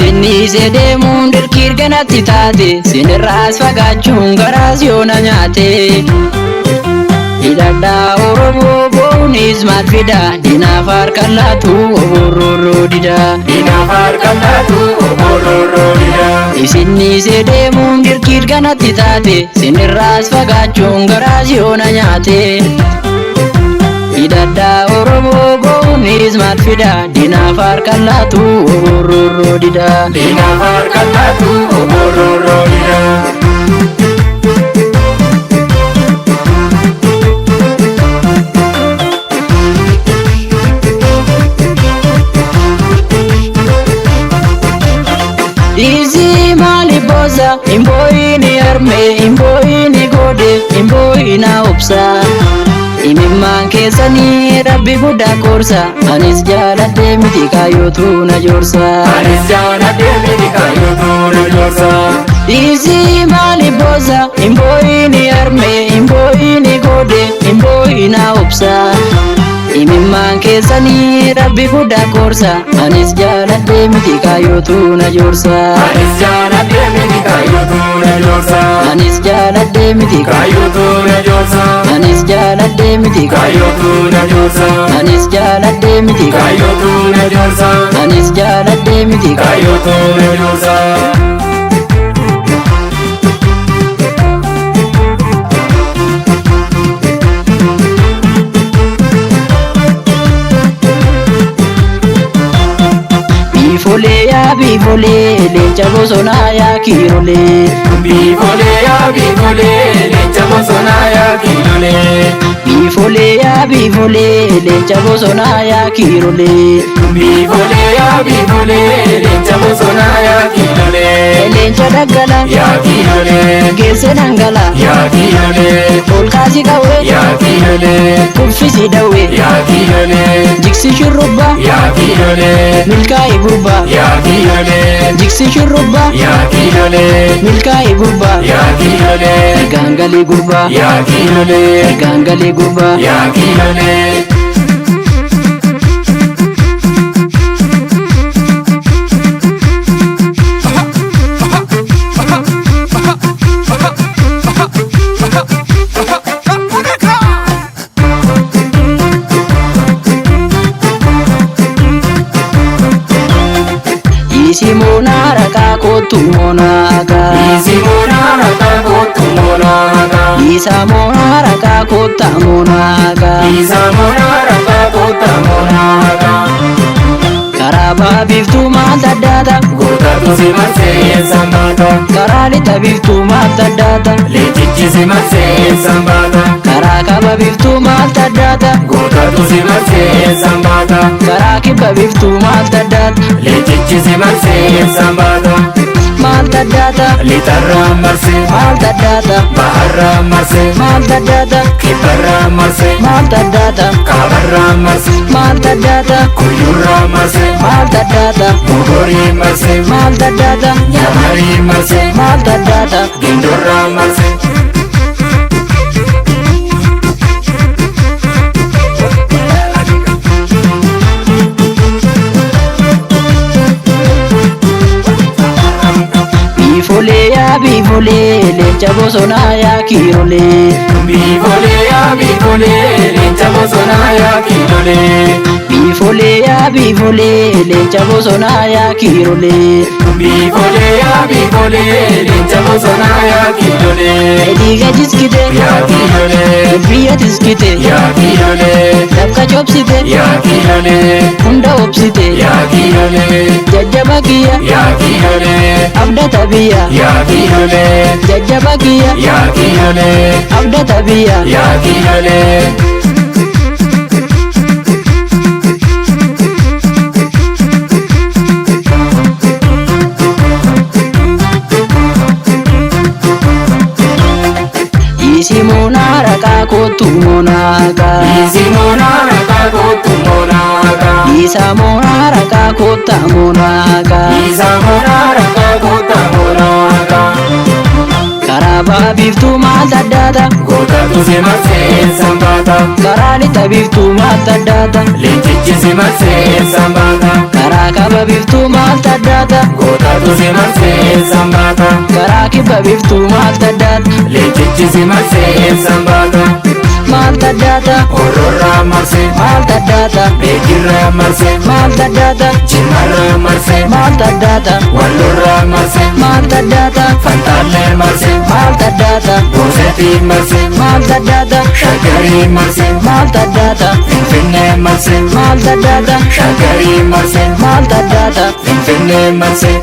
Isinniisee deemuun dirqii ganatti taate sinirraas fagaachuun garaas yoona nyaate. Hidhadhaa Oromoo boonis maal fida diinaaf harka laatu obororoo dida. Diinaaf harka laatu obororoo dida. Isinniisee deemuun dirqii ganatti taate sinirraas fagaachuun garaas yoona nyaate. Hidhadhaa Oromoo boonis maal fida diinaaf harka laatu obororoo dida. Diinaaf harka laatu obororoo dida. Dhiisii maali boosa hin boo'ini harmee hin boo'ini goode hin boo'ina obsa. Imimmaan keessanii rabbi guddaa koorsa anis jaaladhee miti kaayyootu na joorsa. Anis jaaladhee miti kaayyootu na joorsa. Dhiisii maali boosa hin boo'ini harmee hin boo'ini goode hin boo'ina obsa. Imimmaan keessanii rabbi guddaa koorsa anis jaaladhee miti kaayyootu na joorsa. Anis jaaladhee miti kaayyootu na joorsa. Anis jaaladhee miti Kaayyootu na joorsa. Anis jaaladhee miti Kaayyootu na joorsa. Anis jaaladhee miti Kaayyootu na joorsa. Anis jaaladhee miti Kaayyootu na joorsa. Biifolee yaa biifolee leenca bosonaa yaa kiirolee. Biifolee yaa biifolee leenca bosonaa yaa kiilolee. Biifolee yaa biifolee leenca bosonaa yaa kiirolee. Biifolee yaa biifolee leenca bosonaa yaa kiilolee. Leenca daggala Yaa kiilolee. geesse dhangala Yaa kiilolee. ol kaasi qawwee Yaa kiilolee. kuffisi dawwee Yaa kiilolee. jigsi shurrubbaa Yaa kiilolee. milkaa'e gurbaa Yaa kiilolee. jigsi shurrubbaa Yaa kiilolee. milkaa'e gurbaa Yaa kiilolee. gaangalee gurbaa Yaa kiilolee. gaangalee gurbaa. Yaa kiilolee. Dhiisii moonaa raqaa kootu moonaagaa. Dhiisii moonaa raqaa kootu moonaagaa. Dhiisaa moonaa raqaa koottaa moonaagaa. Dhiisaa moonaa raqaa koota moonaagaa. Karaa baha biiftuu maal taddaata? Gootatu si marsee eessaan baata? Karaa lixa biiftuu maal taddaata? Leencichi si marsee eessaan baata? Karaa kaaba biiftuu maal taddaata? Gootatu si marsee eessaan baata? Karaa kibba biiftuu maal taddaata? Leencichi si marsee eessaan baata? Maal taddaata? Lixarraa marsee, Maal taddaata? baharraa marsee, Maal taddaata? kibbarraa marsee, Maal taddaata? kaabarraa marsee, Maal taddaata? kuyyurraa marsee, Maal taddaata? mogorii marsee, Maal taddaata? nyamarii marsee, Maal taddaata? gindorraa marsee. Biifolee yaa biifolee leenca bosonaa yaa kiirolee. Biifolee yaa biifolee leenca bosonaa yaa kiilolee. Biifolee yaa biifolee leenca bosonaa yaa kiirolee. Biifolee yaa biifolee leenca bosonaa yaa kiilolee. Dhiiga jiskite Yaa kiilolee. biyya tiskite Yaa kiilolee. dafqa cobsite Yaa kiilolee. hunda obsite Yaa kiilolee. jajjaba kiyya Yaa kiilolee. abdata biyya Yaa kiilolee. jajjaba kiyya Yaa kiilolee. abdata biyya. Yaa kiilolee. Dhiisii moonaa raqaa kootu moonaagaa. Dhiisii moonaa raqaa kootu moonaagaa. Dhiisaa moonaa raqaa koottaa moonaagaa. Dhiisaa moonaa raqaa koota moonaagaa. Karaa baha biiftuu maaltu addaata? Gootatu si marsee sanbaata. Karaa lixa biiftuu maaltu addaata? Leencichi si marsee sanbaata. Karaa kaaba biiftuu maaltu addaata? Gootatu si marsee sanbaata. Karaa kibba biiftuu maaltu addaata? Leencichi si marsee sanbaata. Maaltu addaata? Hororraa marsee. Maaltu addaata? Beekirraa marsee. Maaltu addaata? Jimmarraa marsee. Maaltu addaata? Wallorraa marsee. Maaltu addaata? Fantaallee marsee. Maaltu addaata? Boosetii marsee. Maaltu addaata? Shaggarii marsee. Maaltu addaata? Finfinnee marsee. Maaltu addaata? Shaggarii marsee. Maaltu addaata? Finfinnee marsee.